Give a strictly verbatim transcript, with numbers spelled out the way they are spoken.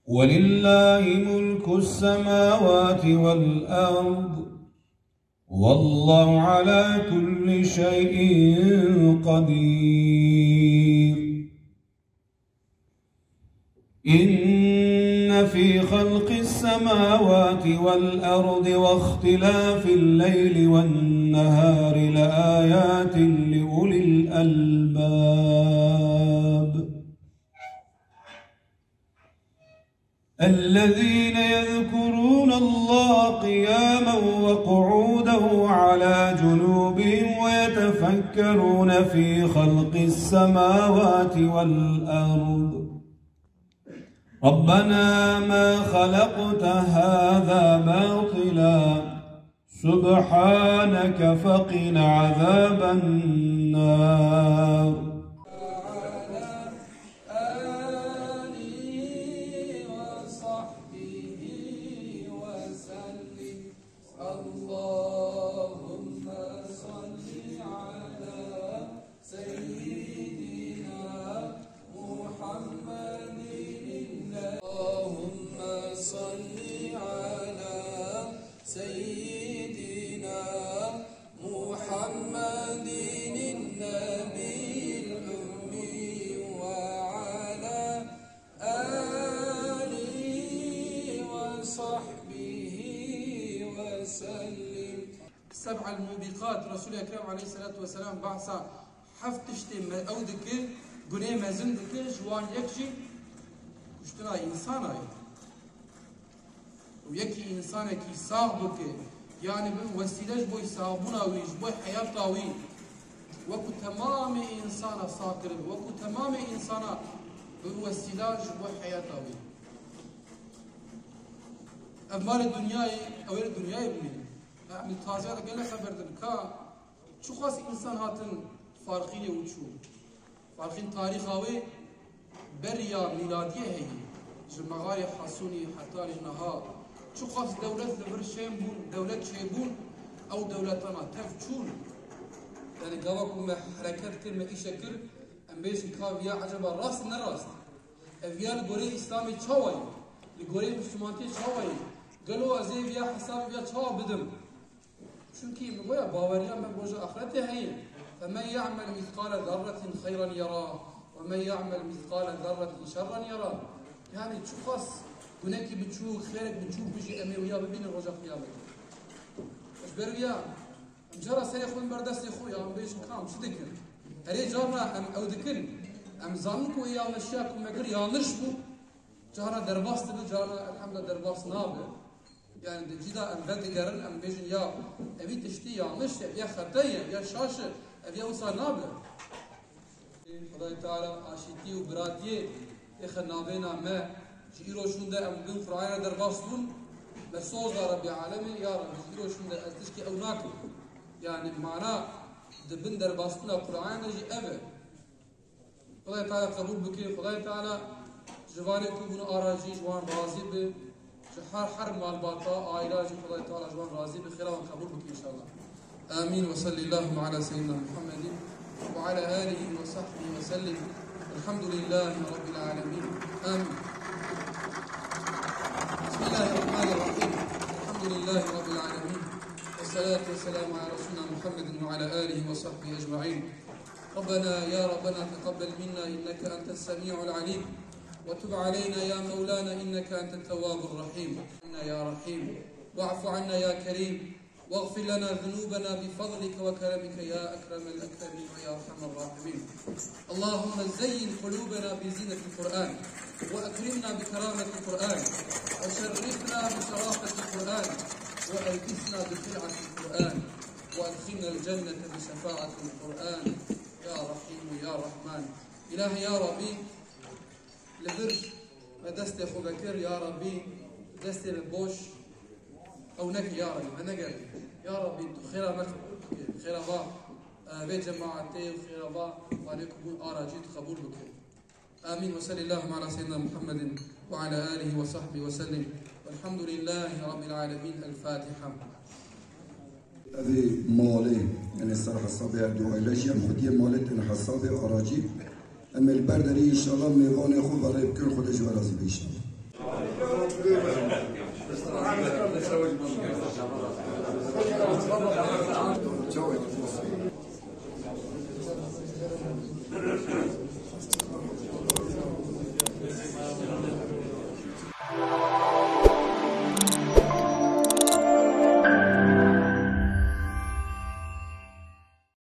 ولله ملك السماوات والأرض، والله على كل شيء قدير. إن في خلق السماوات والأرض واختلاف الليل والنهار لآيات لأولي الألباب. الذين يذكرون الله قياما وقعودا وعلى جنوبهم ويتفكرون في خلق السماوات والأرض. ربنا ما خلقت هذا باطلا سبحانك فقنا عذاب النار. آله وصحبه وسلم. اللهم صل على سيدنا محمد النبي. اللهم صل على سيدنا محمد النبي الأمي وعلى آله وصحبه وسلم. Seb'el mubiqat, Resul-i Ekrem aleyhissalatu vesselam behsa heft tiştê me-, ew dike, gunê mezin dike, ji wan yek jî kuştina însana ye. Û yekî însanekî sax bike, yanî bin wesîle ji bo saxbûna wî, ji bo heyata wî, wekû temamê însana sax kiribe, wekû temamê însana bin wesîla ji bo heyata wî. Ev malê dinyayê, ew ê li dinyayê bimîne. Em li taziya de gelek xeber din ka çiqas însan hatin Farqînê û çûn. Farqîn tarîxa wê beriya mîladiyê heye. Ji mexarê Hesûnî heta niha çiqas dewlet li vir şên bûn, dewlet çêbûn, ew dewletana tev çûn. Yanî gava ku me hereket kir, me îşe kir, em bêjin ka viya eceba rast ne rast? Ev viya li gorê Îslamê çawa ye? Li gorê Mislimantiyê çawa ye? Gelo ez ê viya hesabê viya çawa bidim? Çunkî min goya baweriya me bi roja axretê heye. فَمَنْ يَعْمَلْ مِثْقَالَ ذَرَّةٍ خَيْرًا يَرَهُ وَمَنْ يَعْمَلْ مِثْقَالَ ذَرَّةٍ شَرًّا يَرَهُ. Yanî çiqas gunekî biçûk, xêrek biçûk bijî em ê wiya bibînin roja qiyametê. Ji ber wiya em cara serê xwe berdestê xwe ya em bêjin ka em çi dikin? Erê carna em ew dikin. Em zanin ku yanlışiya ku me kir yanlış bû. Cara derbas dibe, cara elhamdulillah derbas nabe. Yani di cî de em vedigerin, em bêjin ya evî tiştî yanlış e, ev ya xete ye, ev ya şaş e, ev ya wisa nabe. Xwedayê Teala aşîtî û biratiyê têxe navêna me. Ji îro şûnde em bin Qur'anê re derbas bûn, me soz da Rebbê Alemê, ya Rebbi, ji îro şûnde ez tişkî ew nakim. Yani mana di bin derbasbûna Qur'anê de jî ev e. Xwedayê Teala qebûl bike, Xwedayê Teala ji vanê ku bûn arajî ji wan razî be, ji her her malbata, aîla jî Xwedayê Teala ji wan razî be, xêra wan qebûl bike înşallah. آمين وصلى اللهم على سيدنا محمد وعلى آله وصحبه وسلم. الحمد لله رب العالمين. آمين. بسم الله الرحمن الرحيم. الحمد لله رب العالمين. والصلاة والسلام على رسولنا محمد وعلى آله وصحبه أجمعين. ربنا يا ربنا تقبل منا إنك أنت السميع العليم، وتب علينا يا مولانا إنك أنت التواب الرحيم. يا رحيم، واعف عنا يا كريم، واغفر لنا ذنوبنا بفضلك وكرمك يا أكرم الأكرمين ويا أرحم الراحمين. اللهم زين قلوبنا بزينة القرآن، وأكرمنا بكرامة القرآن، وشرفنا بشرافة القرآن، وألبسنا بخلعة القرآن، وأدخلنا الجنة بشفاعة القرآن. يا رحيم يا رحمن. إلهي يا ربي، li vir me destê xwe vekir, ya Rabbî, destê me boş ew neke, ya Rabbî, me negerî. Ya Rabbî, tu xêra me qebûl bike, xêra va, e, vê cemaetê û xêra va, vanê ku bûn aracî tu qebûl bike. آمين. وصلى اللهم على سيدنا محمد وعلى آله وصحبه وسلم. والحمد لله رب العالمين. الفاتحة. Evê malê, yani ser hesabê ev duayla jî em xwediyê malê tên hesabê aracî. Em ê li ber derî înşallah mêvanê xwe berê bikin, Xwedê ji